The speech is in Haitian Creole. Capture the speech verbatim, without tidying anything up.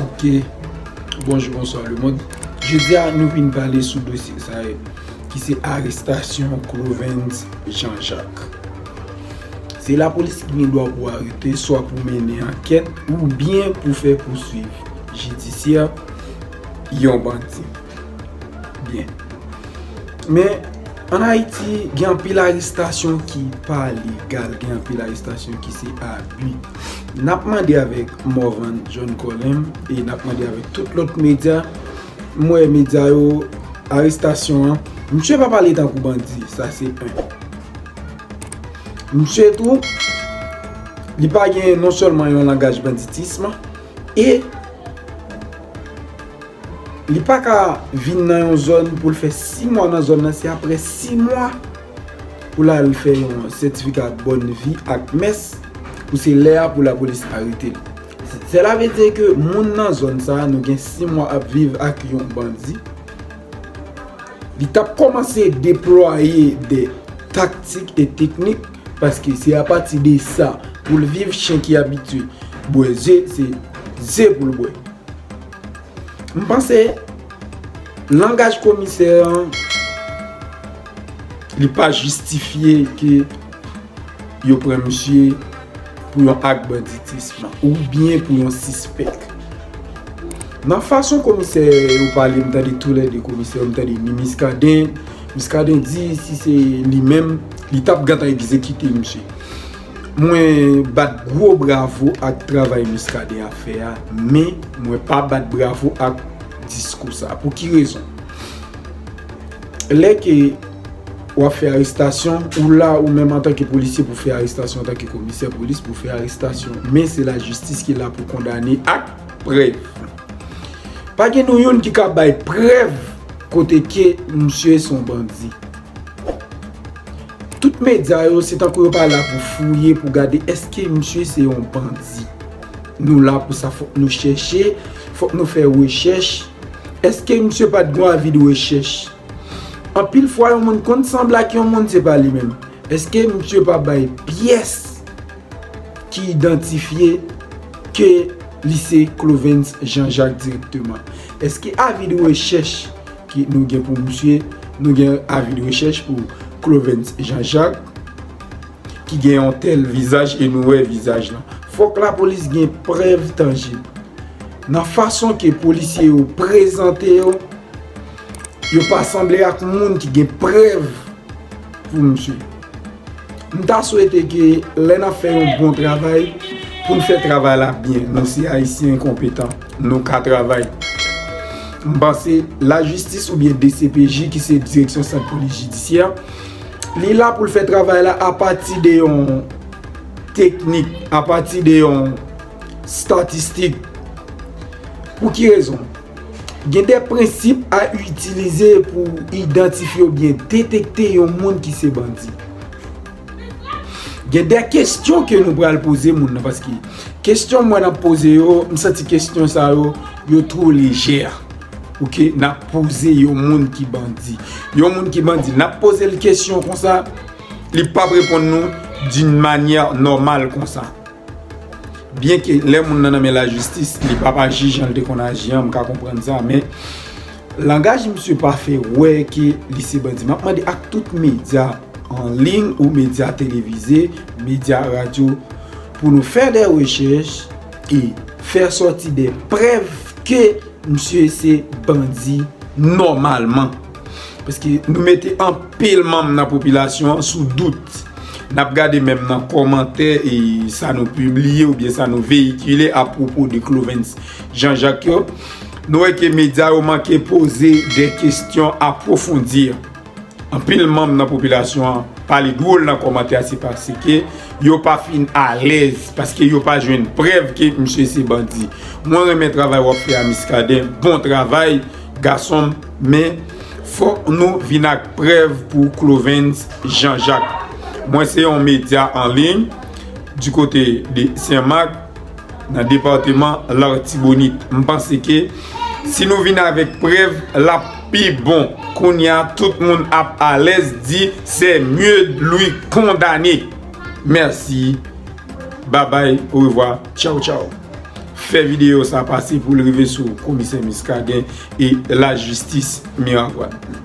Ok. Bonjou, bonswa lemonn. Jodi a, nou vin pale sou dosye sa yo, ki se arestasyon Clovens Jean Jacques. Se lapolis ki gen dwa pou arete, swa pou mennen ankèt, oubyen pou fè pouswiv jidisyè yon bandi. Byen. Men, ann Ayiti, gen anpil arestasyon ki pa legal, gen anpil arestasyon ki se abi. N ap mande avèk Morvan John Colem e n ap mande avèk tout lòt medya. M wè medya yo, arestasyon an, misye pa pale tankou bandi, sa se en. Misye tou, li pa gen non sèlman yon langaj banditism, e li pa ka vin nan yon zòn pou l fè sis mwa nan zòn nan, se apre sis mwa pou l al fè yon sètifika bòn vi ak mès, pou se lè a pou lapolis arete l. Sela vle di ke moun nan zòn sa a, nou gen sis mwa ap viv ak yon bandi. Li t ap kòmanse deplwaye de taktik e teknik, paske se apati de sa, pou l viv, chen ki abitye bwè ze, se ze pou l bwè. M panse langaj komisè an, li pa jistifye ke yo pran misye pou yon ak banditism oubyen pou yon sispèk. Nan fason komisè yo pale, m tande toulède komisè yo, m tande ni Miskaden, Miskaden di si se li menm, li t ap gentan egzekite misye. Mwen bat gwo bravo ak travay Miskaden ap fè a, men mwen pa bat bravo ak diskou sa. Pou ki rezon? Lè ke w ap fè arestasyon, ou la ou menm antanke polisye pou fè arestasyon, antanke komisè polis pou fè arestasyon. Men se lajistis ki la pou kondane ak prèv. Pa gen nou youn ki ka bay prèv kote ke misye se yon bandi. Tout medya yo, se tankou yo pa la pou fouye, pou gade èske misye se yon bandi. Nou la pou sa, fòk nou chèche, fòk nou fè rechèch. Èske misye pa t gen avi de rechèch? Anpil fwa, yon moun konn sanble ak yon moun, se pa li menm. Èske misye pa bay pyès ki idantifye ke li se Clovens Jean Jacques dirèkteman? Èske avi de rechèch ki nou gen pou misye, nou gen avi de rechèch pou Clovens Jean Jacques, ki gen yon tèl vizaj e nou wè vizaj lan? Fòk lapolis gen prèv tanjib. Nan fason ke polisye yo prezante yo, yo pa sanble ak moun ki gen prèv pou misye. M ta swete ke lè n ap fè yon bon travay, pou n fè travay la byen. Nou se Ayisyen konpetan, nou ka travay. M panse lajistis oubyen D C P J, ki se Direksyon Sant Polis Jidisyè, li la pou l fè travay la apati de yon teknik, apati de yon statistik. Pou ki rezon? Gen de prensip a itilize pou idantifye oubyen detekte yon moun ki se bandi. Gen de kesyon ke nou pral poze moun nan, paske kesyon mwen ap poze yo, m santi kesyon sa yo, yo two lejè pou ke n ap poze yon moun ki bandi. Yon moun ki bandi, n ap poze l kesyon konsa, li p ap reponn nou d'une manière normale konsa. Byenke lè moun nan nan men lajistis, li p ap aji jan l te konn aji an, m ka konprann sa, men langaj misye pa fè wè ke li se bandi. M ap mande ak tout medya an liy ou medya televize, medya radyo, pou nou fè de rechèch e fè sòti de prèv ke misye se bandi nòmalman. Paske nou mete anpil manm nan popilasyon an sou dout. N ap gade menm nan kòmantè e sa nou pibliye oubyen sa nou veyikile apwopo de Clovens Jean Jacques yo, nou wè ke medya yo manke poze de kesyon apwofondi. Anpil manm nan popilasyon an pale dwòl nan kòmantè a, se paske yo pa fin alèz, paske yo pa jwenn prèv ke misye se bandi. Mwen renmen travay w ap fè a, Miskaden. Bon travay, gason m, men fòk nou vin ak prèv pou Clovens Jean Jacques. Mwen se yon medya an liy di kote de Senmak, nan depatman Latibonit. M panse ke si nou vin avèk prèv, l ap pi bon. Kounye a, tout moun ap alèz di c'est mieux lui condamner. Mèsi. Babay. Orevwa. Tchaw, tchaw. fè videyo sa pase pou l rive sou komisè Muscadin e lajistis Miragwàn.